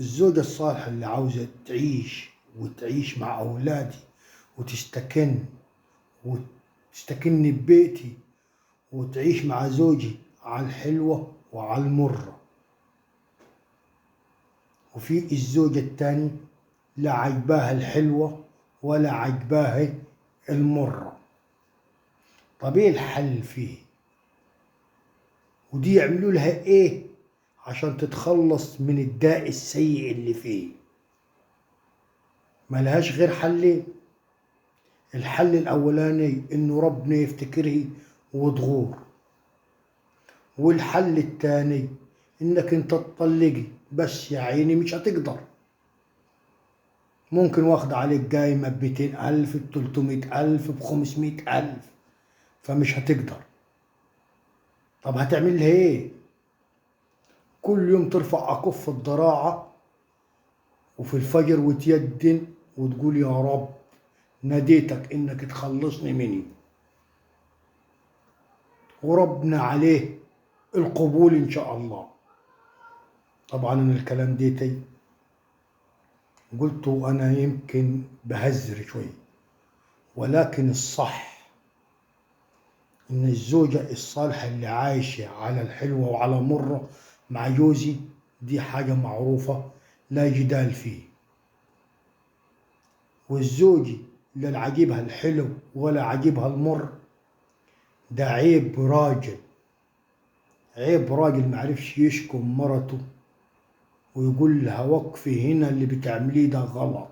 الزوجة الصالحة اللي عاوزة تعيش وتعيش مع أولادي وتستكن وتستكن ببيتي وتعيش مع زوجي على الحلوة وعلى المرة. وفي الزوجة التاني لا عجباها الحلوة ولا عجباها المرة. طب ايه الحل فيه؟ ودي يعملوا لها ايه عشان تتخلص من الداء السيء اللي فيه؟ ما لهاش غير حلين. الحل الاولاني انه ربنا يفتكره وتغور، والحل الثاني انك انت تطلقي، بس يا عيني مش هتقدر. ممكن واخد عليك قايمة ب200,000، ب300,000، ب500,000، فمش هتقدر. طب هتعمل لها ايه؟ كل يوم ترفع أكف الضراعة وفي الفجر وتيدن وتقول يا رب ناديتك انك تخلصني مني، وربنا عليه القبول ان شاء الله. طبعا انا الكلام ديتي قلته انا يمكن بهزر شوي، ولكن الصح ان الزوجة الصالحة اللي عايشة على الحلوة وعلى مرة مع جوزي دي حاجة معروفة لا جدال فيه. والزوج لا عاجبها الحلو ولا عاجبها المر، ده عيب راجل، عيب راجل معرفش يشكم مرته ويقول لها وقفي هنا، اللي بتعمليه ده غلط،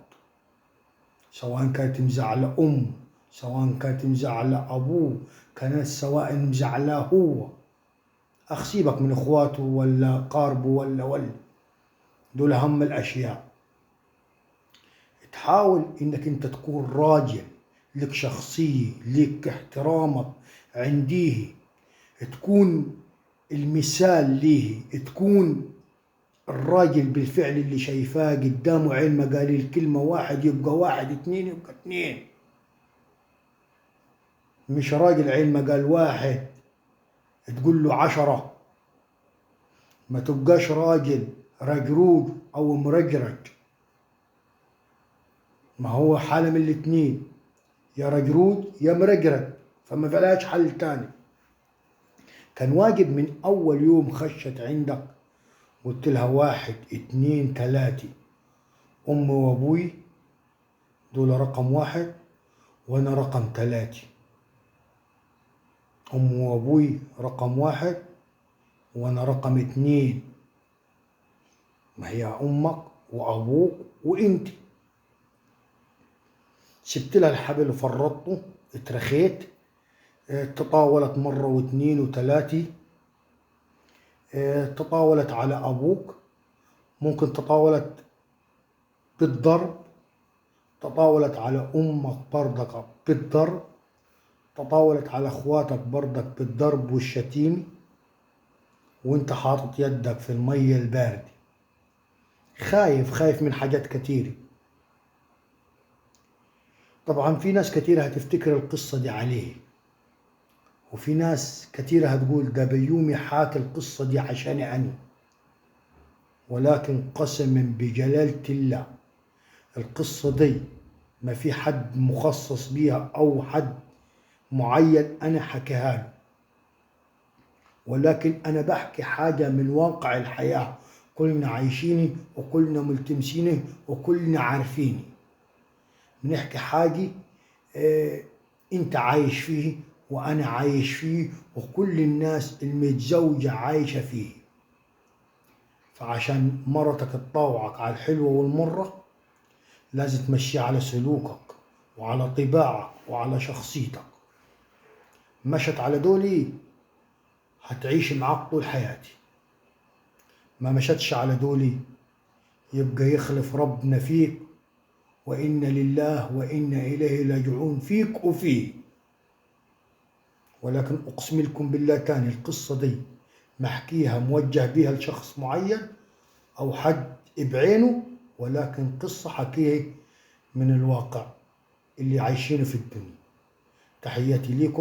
سواء كانت مزعلة أمه، سواء كانت مزعلة أبوه، كانت سواء مزعلاه هو. أخسيبك من إخواته ولا قاربه ولا دول هم الأشياء. تحاول إنك أنت تكون راجل، لك شخصية، لك احترامك عنديه، تكون المثال ليه، تكون الراجل بالفعل اللي شايفاه قدامه عين ما قال الكلمة واحد يبقى واحد، اتنين يبقى اتنين. مش راجل عين ما قال واحد تقول له 10. ما تبقاش راجل رجروج او مرجرج. ما هو حالة من الاتنين، يا رجروج يا مرجرج، فما فلاش حل تاني. كان واجب من اول يوم خشت عندك قلت لها 1 2 3، امي وابوي دول رقم 1 وانا رقم 3. امي وابوي رقم 1 وانا رقم 2. ما هي امك وابوك وانت. سبت لها الحبل وفرطته، اترخيت، تطاولت مرة واثنين وثلاثة، تطاولت على أبوك، ممكن تطاولت بالضرب، تطاولت على أمك برضك بالضرب، تطاولت على أخواتك برضك بالضرب والشتيمة، وانت حاطط يدك في المية الباردة، خايف خايف من حاجات كتيرة. طبعا في ناس كتيرة هتفتكر القصة دي عليه، وفي ناس كتيرة هتقول ده بيومي حاكي القصة دي عشان أنا، ولكن قسما بجلالة الله القصة دي ما في حد مخصص بيها أو حد معين أنا حكيها له، ولكن أنا بحكي حاجة من واقع الحياة، كلنا عايشينه وكلنا ملتمسينه وكلنا عارفينه. بنحكي حاجة أنت عايش فيه وأنا عايش فيه وكل الناس المتزوجة عايشة فيه. فعشان مرتك تطاوعك على الحلوة والمرة لازم تمشي على سلوكك وعلى طباعك وعلى شخصيتك. مشت على دولي هتعيش معاك طول حياتي، ما مشتش على دولي يبقى يخلف ربنا فيك، وإن لله وإنا إليه راجعون فيك وفيه. ولكن أقسم لكم بالله تاني القصة دي محكيها موجه بيها لشخص معين أو حد بعينه، ولكن قصة حكيها من الواقع اللي عايشينه في الدنيا. تحياتي لكم.